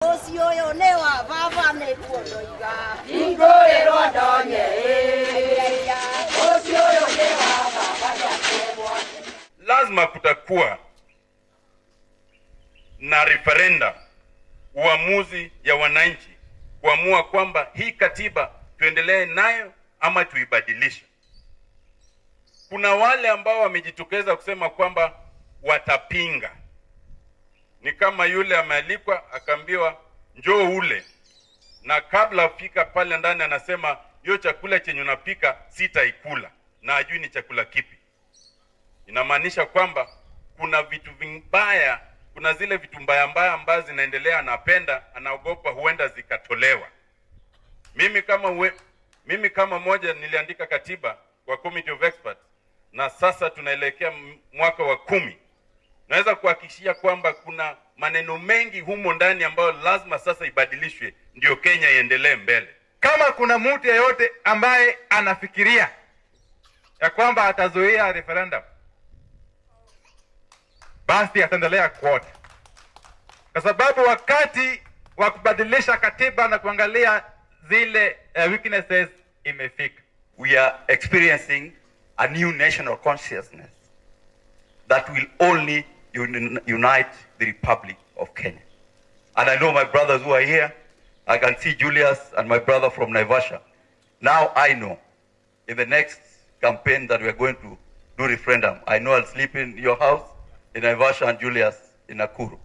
Ũcio ũyũ nĩ wa baba nĩguo ndoiga. Hingũrĩrwo ndonye ũcio ũyũ nĩ wa baba ndatemwa. Lazima kutakuwa na referendum, uamuzi ya wananchi kuamua kwamba hii katiba tuendelee nayo ama tuibadilishe. Kuna wale ambao wamejitokeza kusema kwamba watapinga. Ni kama yule amealikwa akaambiwa njoo ule, na kabla afika pale ndani anasema hiyo chakula chenye unapika sitaikula, na ajui ni chakula kipi. Inamaanisha kwamba kuna vitu vibaya, kuna zile vitu mbaya mbaya ambazo zinaendelea, anapenda, anaogopa huenda zikatolewa. Mimi kama moja niliandika katiba kwa Committee of Experts, na sasa tunaelekea mwaka wa 10. Naweza kuhakikishia kwamba kuna maneno mengi humo ndani ambayo lazima sasa ibadilishwe ndio Kenya iendelee mbele. Kama kuna mtu yeyote ambaye anafikiria ya kwamba atazuia referendum, basi ataendelea kuota, kwa sababu wakati wa kubadilisha katiba na kuangalia zile weaknesses imefika. We are experiencing a new national consciousness that will only unite the Republic of Kenya. And I know my brothers who are here. I can see Julius and my brother from Naivasha. Now I know in the next campaign that we are going to do referendum, I know I'll sleep in your house in Naivasha and Julius in Nakuru.